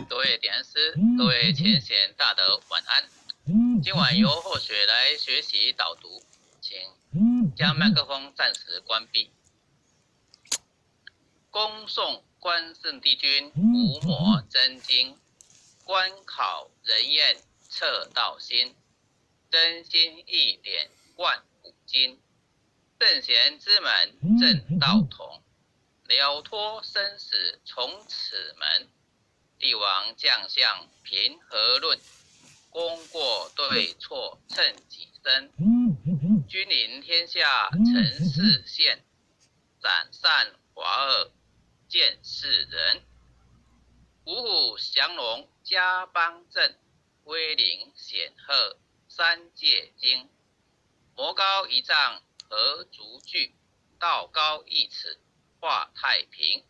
各位点师，各位前贤大德，晚安。今晚由后学来学习导读，请将麦克风暂时关闭。恭诵关圣帝君无魔真经，观考人验测道心，真心一点贯古今，圣贤之门正道同，了脱生死从此门。帝王将相评何论？功过对错称几身？君临天下成事宪，斩善罚恶见世人。五虎降龙家邦正，威灵显赫三界惊。魔高一丈何足惧？道高一尺话太平。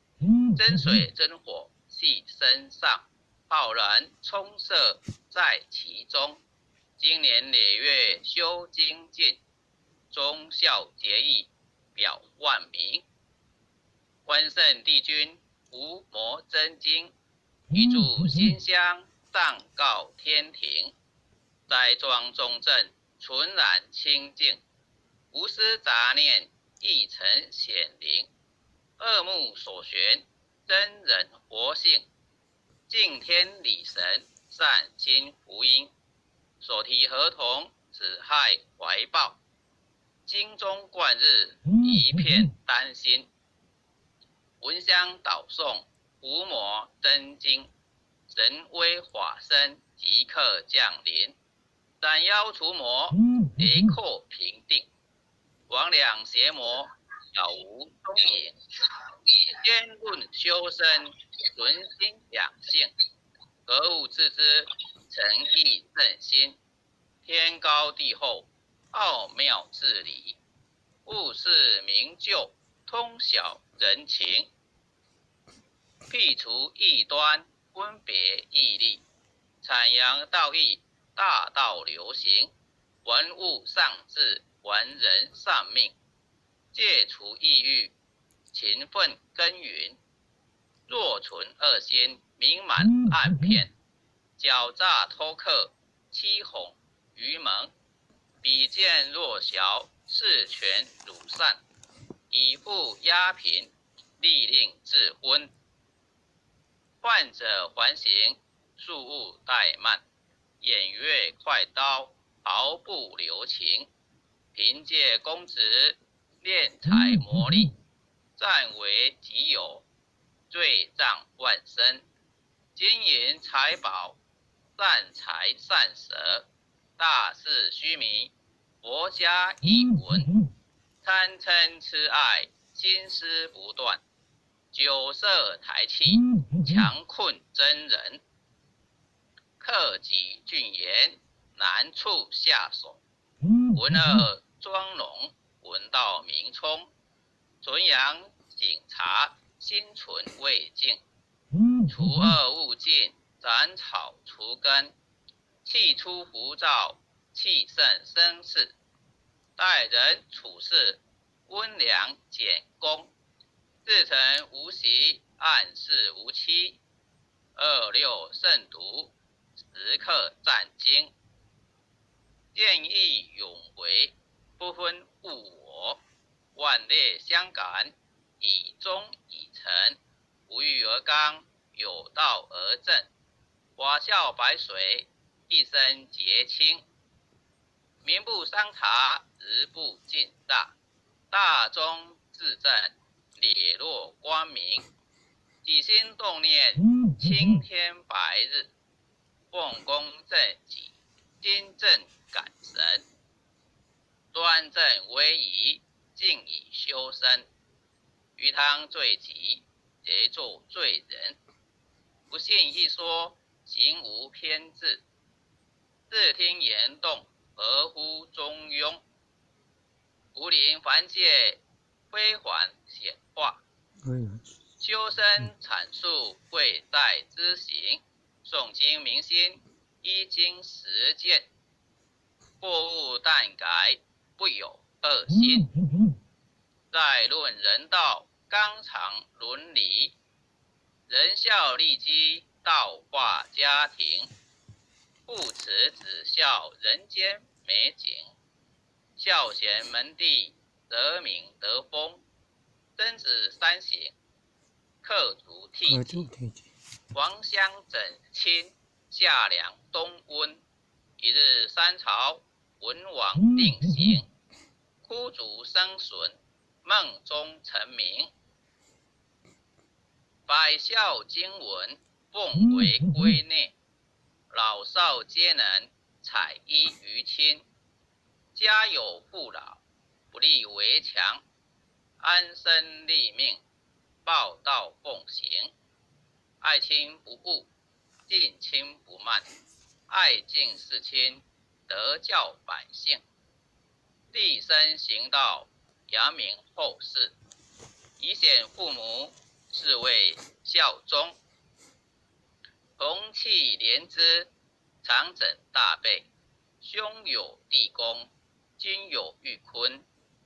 真水真火系身上，浩然充塞在其中。经年累月修精进，忠孝节义表万民。关圣帝君无魔真经，一炷心香上告天庭。斋庄中正，纯然清净，无私杂念，亦成显灵。恶目所悬，真人佛性，敬天礼神，善心福音。手提河童，子亥怀抱，精忠贯日，一片丹心。闻香导诵无魔真经，神威法身即刻降临，斩妖除魔，雷寇平定，魍魉邪魔杳无踪影。坚论修身，存心养性，格物致知，诚意正心。天高地厚，奥妙至理，物事明就，通晓人情，辟除异端，分别义利，阐扬道义，大道流行，玩物丧志，玩人丧命，戒除异欲，勤奋耕耘。若存恶心，明瞒暗骗，狡诈偷克，欺哄愚蒙，鄙贱弱小，恃权辱善，以富压贫，利令智昏。患者还行，庶务怠慢，偃月快刀，毫不留情。凭借公职，敛财牟利，占为己有，罪障万身。金银财宝，善财善舍，大事须弥，佛家一文。贪嗔痴爱，心思不断，酒色财气，强困真人。克己俊言，难处下手。闻恶装聋，闻道明聪。纯阳警察，心存未净。除恶务尽，斩草除根。气出浮躁，气盛生事。待人处事，温良俭恭。自成无习，暗示无期。二六慎独，时刻战兢。见义勇为，不分物我。万烈相感，以忠以诚。无欲而刚，有道而正。法笑白水，一身洁清。民不伤茶，日不进诈。大忠至正，磊落光明。起心动念，青天白日。奉公正己，心正感神。端正威仪，静以修身。鱼汤罪己，皆作罪人。不信一说，行无偏执。视听言动，合乎中庸。武林凡界，非凡显化。修身阐述，贵在知行。诵经明心，依经实践。过误但改，不有恶心。再论人道，纲常伦理，仁孝立基，道化家庭，父慈子孝，人间美景，孝贤门第，德名德风，曾子三省，克足替己，王乡整亲，夏凉冬温，一日三朝，文王定型，枯竹生笋，梦中成名，百孝经文，奉为圭臬，老少皆能采衣娱亲，家有父老，不立围墙，安身立命，报道奉行，爱亲不恶，敬亲不慢，爱敬事亲，德教百姓，立身行道，扬名后世，以显父母，是谓孝忠。同气连枝，长枕大被，兄有弟恭，金有玉坤，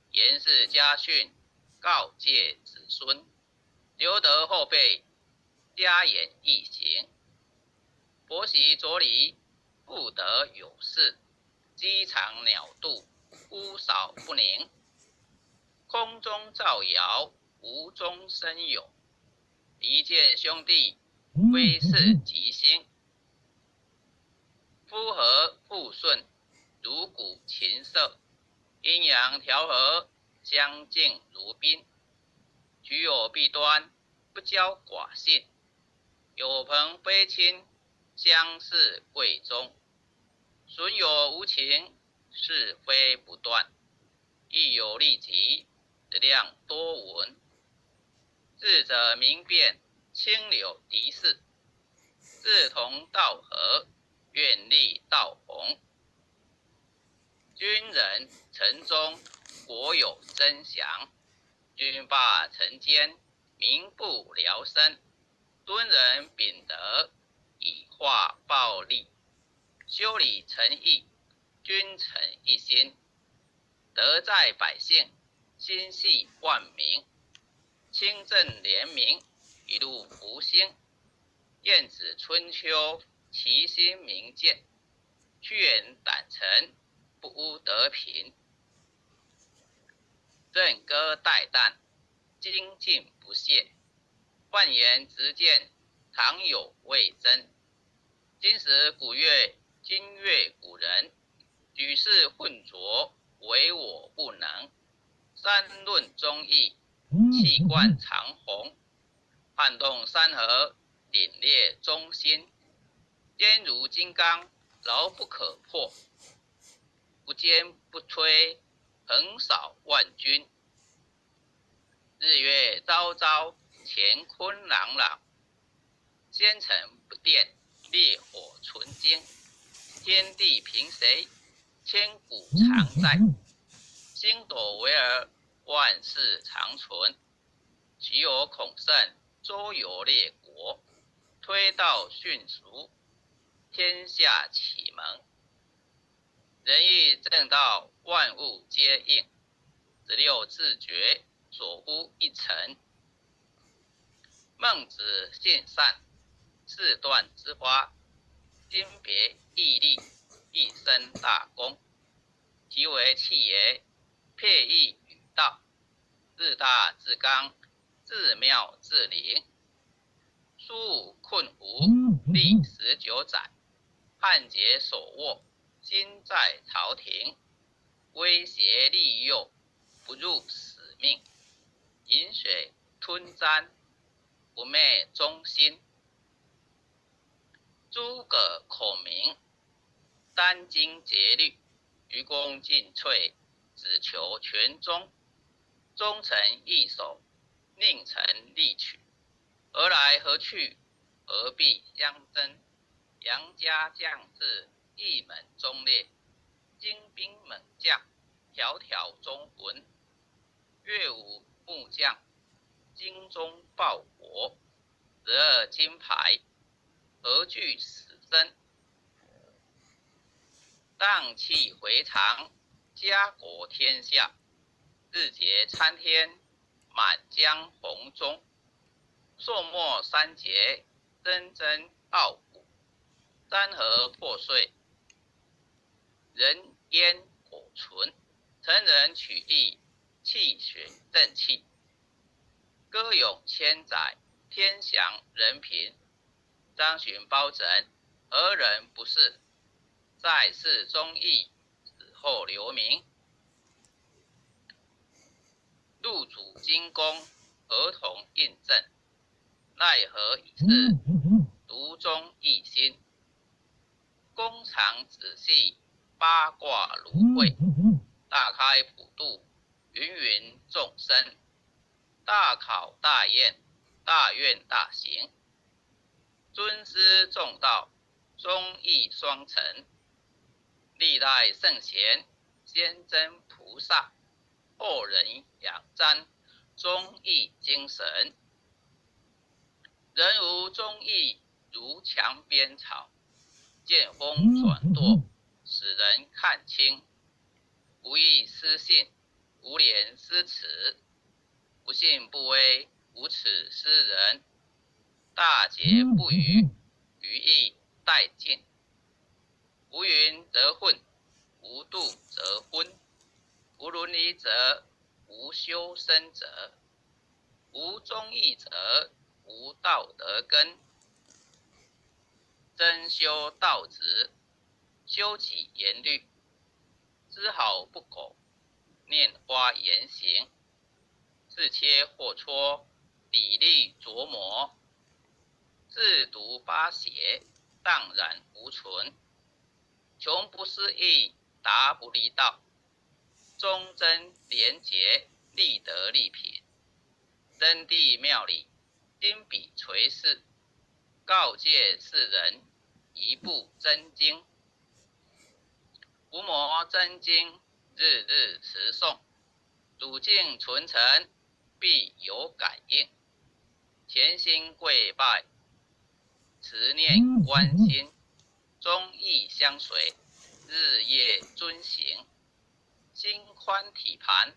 严氏家训，告诫子孙，留德后辈，嘉言懿行。婆媳妯娌，不得有事；鸡肠鸟肚，屋扫不宁。空中造谣，无中生有。离间兄弟，非是吉星。夫和妇顺，如鼓琴瑟；阴阳调和，相敬如宾。举有弊端，不交寡信；有朋非亲，相视贵中。损友无情，是非不断；亦有利己，质量多闻。智者明辨，清流敌视；志同道合，愿力道宏。君仁臣忠，国有真祥；君霸臣奸，民不聊生。敦仁秉德，以化暴力；修礼成义，君臣一心。德在百姓，心系万民。清正廉明，一路福星。晏子春秋，其心明鉴。屈原胆诚，不污德品。枕戈待旦，精进不懈。犯言直谏，常有未真。今时古乐，今乐古人。举世混浊，唯我不能。三论忠义，气贯长虹。撼动山河，凛冽忠心。坚如金刚，牢不可破。不坚不摧，横扫万军。日月昭昭，乾坤朗朗。纤尘不电，烈火纯金。天地凭谁？千古常在。星斗维尔，万世长存。齐有孔圣，周游列国，推道驯俗，天下启蒙。仁义正道，万物皆应。16字诀，所呼一成。孟子性善，四段之花，金别毅力，一生大功。其为气也，辟易与道，至大至刚，至妙至灵。苏武困吴，历19载，汉节手握，心在朝廷，威胁利诱，不辱使命。饮水吞毡，不昧忠心。诸葛孔明，殚精竭虑，鞠躬尽瘁，只求全忠。忠诚义守，佞臣利取。何来何去，何必相争？杨家将士，一门忠烈，精兵猛将，迢迢忠魂。岳武穆将，精忠报国。12金牌，何惧死生？荡气回肠，家国天下。日结参天，满江红中，朔漠三杰，铮铮傲骨，山河破碎，人烟果存，成人取义，气血正气，歌咏千载，天祥人平，张巡包拯，何人不是？在世忠义，死后留名。入主精工，合同印证，奈何已是独忠一心。工厂仔细，八卦芦荟，大开普度，芸芸众生，大考大验，大愿大行，尊师重道，忠义双成，历代圣贤，先真菩萨。后人仰瞻忠义精神，人无忠义如墙边草，见风转舵，使人看清。无义失信，无廉失耻，不信不威，无耻失人。大节不渝，余义殆尽。无云则混，无度则昏。无伦理者，无修身者，无忠义者，无道德根。真修道旨，修己严律，丝毫不苟，念花言行，自切或磋，砥砺琢磨，自毒八邪，荡然无存。穷不失义，达不离道。忠贞廉洁，立德立品，真谛妙理，金笔垂示，告诫世人一部真经。伏魔真经，日日持诵，主境存诚，必有感应。潜心跪拜，持念观心，忠义相随，日夜遵行。心宽体盘，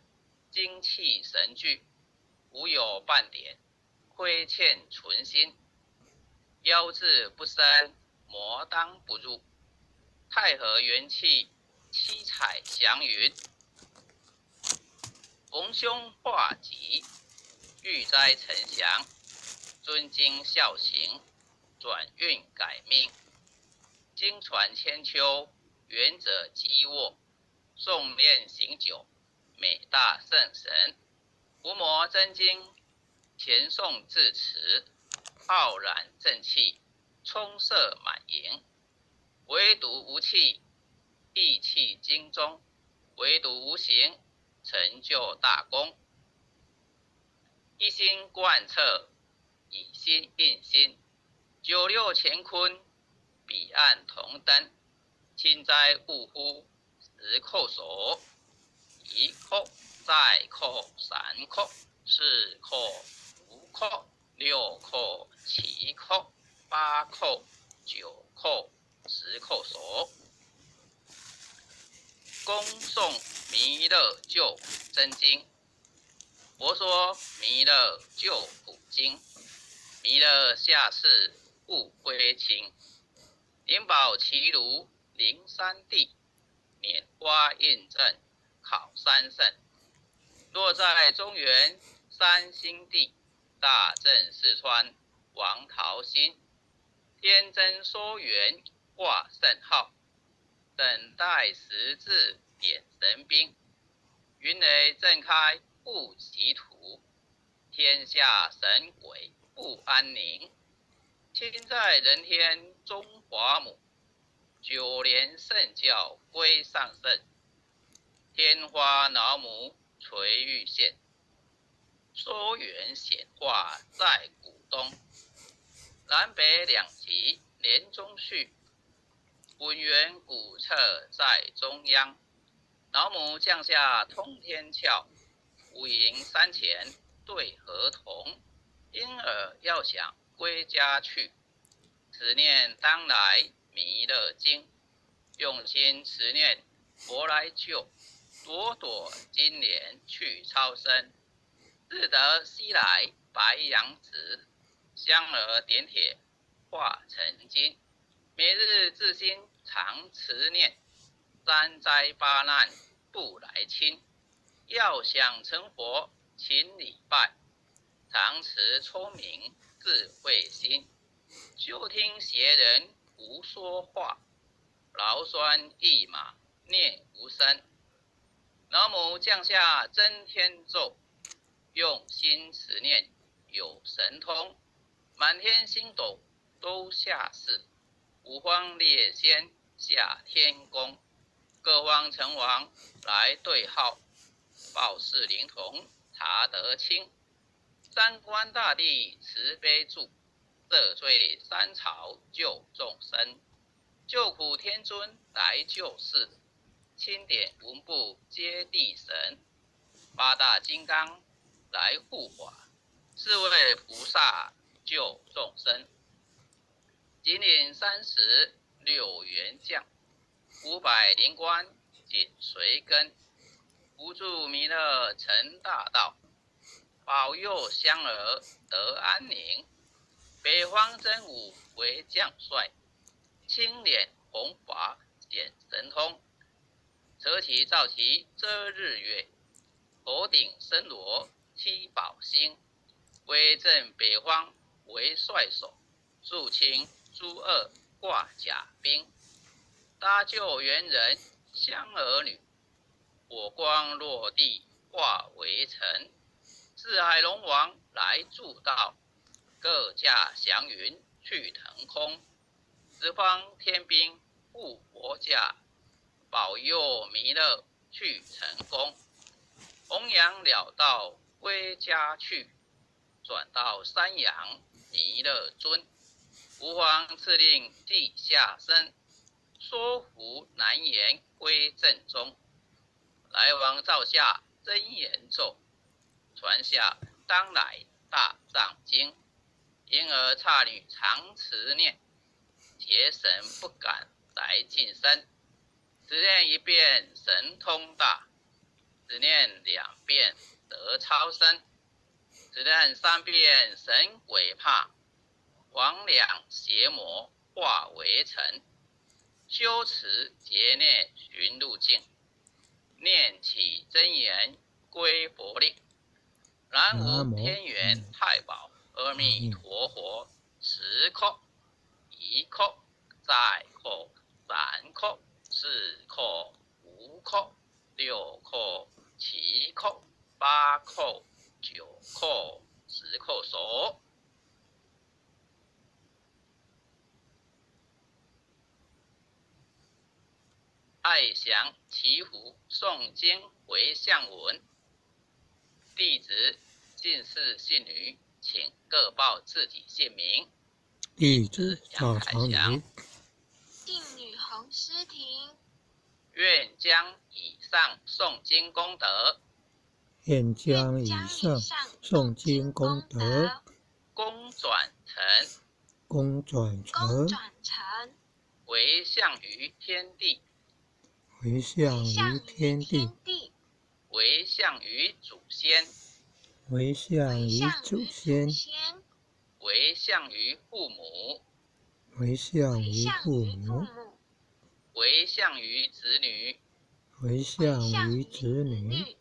精气神聚，无有半点亏欠存心。妖志不生，魔当不入。太和元气，七彩祥云，逢凶化吉，遇灾成祥，尊经孝行，转运改命。经传千秋，元者积沃。诵念行久，美大圣神。伏魔真经，前诵至此，浩然正气，充塞满盈。唯独无气，意气经中；唯独无形，成就大功。一心贯彻，以心印心，九六乾坤，彼岸同灯，亲哉勿呼。十叩首，一叩，再叩，三叩，四叩，五叩，六叩，七叩，八叩，九叩，十叩首。恭诵弥勒救苦真经。佛说弥勒救苦经，弥勒下世不归亲，灵宝齐如灵山地。拈花印证考三圣，落在中原三星地，大正四川王桃心，天真说缘挂圣号，等待时至点神兵，云雷震开不歧途，天下神鬼不安宁，亲在人天中华母。九莲圣教归上圣，天花老母垂玉县，说缘显化在古东，南北两极连中续，本源古册在中央，老母降下通天窍，五营三前对合同，婴儿要想归家去，此念当来弥勒经，用心持念佛来救，朵朵金莲去超生，自得西来白羊子，香儿点铁化成金。每日自心常持念，三灾八难不来侵。要想成佛，勤礼拜，常持聪明智慧心，休听邪人胡说话，劳酸一马念无声。南无降下真天咒，用心持念有神通，满天星斗都下世，五方列仙下天宫，各方成王来对号，报事灵童查得清，三官大帝慈悲助，赦罪三朝救众生，救苦天尊来救世，钦点文部揭谛神，八大金刚来护法，四位菩萨救众生。紧领36员将，500灵官紧随跟，扶助弥勒成大道，保佑香儿得安宁。北方真武为将帅，青脸红发显神通，扯旗造旗遮日月，头顶森罗七宝星，威震北方为帅首，肃清诸恶挂甲兵，搭救猿人香儿女，火光落地化为尘，四海龙王来助道，各驾祥云去腾空，十方天兵护佛驾，保佑弥勒去成功，弘扬了道归家去，转到山阳弥勒尊，吾皇敕令记下身，说服难言归正宗，来王造下真言咒，传下当来大藏经，因而刹女常持念，邪神不敢来近身。只念一遍神通大，只念两遍得超生，只念三遍神鬼怕，魍魉邪魔化为尘。修持劫孽寻路径，念起真言归佛令。南无天元太保阿弥陀佛，10叩，1叩，再叩，3叩，4叩，5叩，6叩，7叩，8叩，9叩，10叩首。爱祥祈福诵经回向文，弟子信士信女，请各报自己姓名。弟子赵长明，信女洪诗婷。愿将以上诵经功德，愿将以上诵经功德，功转成，功转成，回向于天地，回向于天地，回向于祖先，回向于祖先，回向于父母，回向于父母，回向于子女，回向于子女，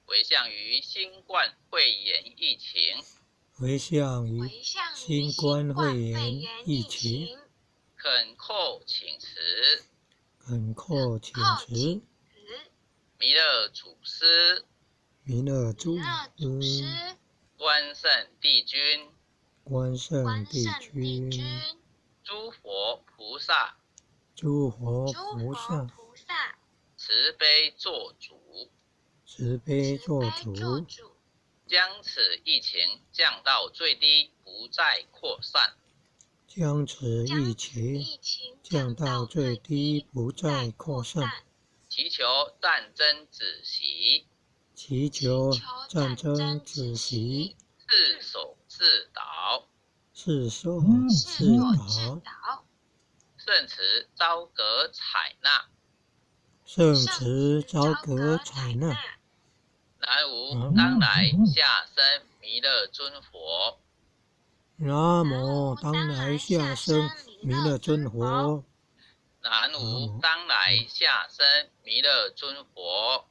回向于新冠肺炎疫情，回向于新冠肺炎疫情，恳叩请辞，恳叩请辞，弥勒祖师，弥勒祖师，关圣帝君，关圣帝君，诸佛菩萨，诸佛菩萨，慈悲作主，慈悲作主，将此疫情降到最低，不再扩散。将此疫情降到最低，不再扩散。祈求战争止息，祈求战争止息。自守自导，自守自导。圣慈昭阁采纳，圣慈昭阁采纳。南南無當來下生彌勒尊佛。南無當來下生彌勒尊佛。南無當來下生彌勒尊佛。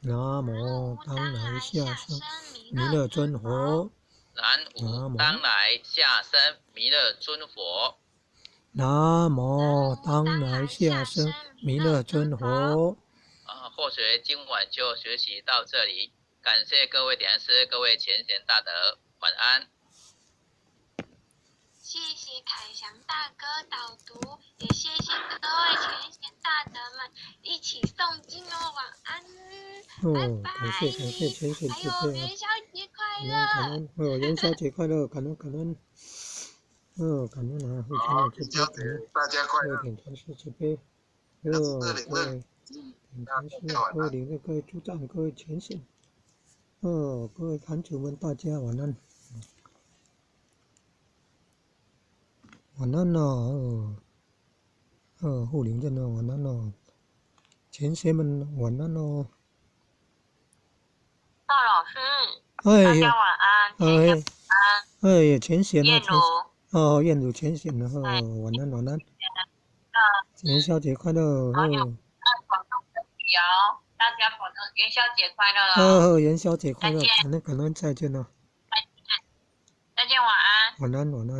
南無當來下生彌勒尊佛。南無當來下生彌勒尊佛。南無當來下生彌勒尊佛。啊，佛學今晚就學習到這裡，感謝各位蓮師、各位前賢大德，晚安。謝謝凱翔大哥導讀，也謝謝各位前賢大德們一起誦經哦，晚安。哦，拜拜。感謝感謝前賢還有慈悲元宵節快感樂。恩，哦，元宵節快樂，感恩感恩。哦，感恩啊，慧好，清元宵慈悲，感恩節大家快樂，各位點傳師慈悲，哦，各位點傳師、各位領隊、各位組長、各位前賢，哦，各位壇主們，大家晚安。晚安咯，哦，哦，護靈真的晚安咯，前賢們晚安咯。趙老師，哎大家晚安，哎前賢晚安，哎呀，前賢啊，燕前如，哦，燕如前賢啊，哦，晚安晚安，元宵節快樂，哦，保重身體哦，大家保重，元宵節快樂哦，元宵節快樂，再見感恩感恩，再見了，再見，晚安。晚安晚安。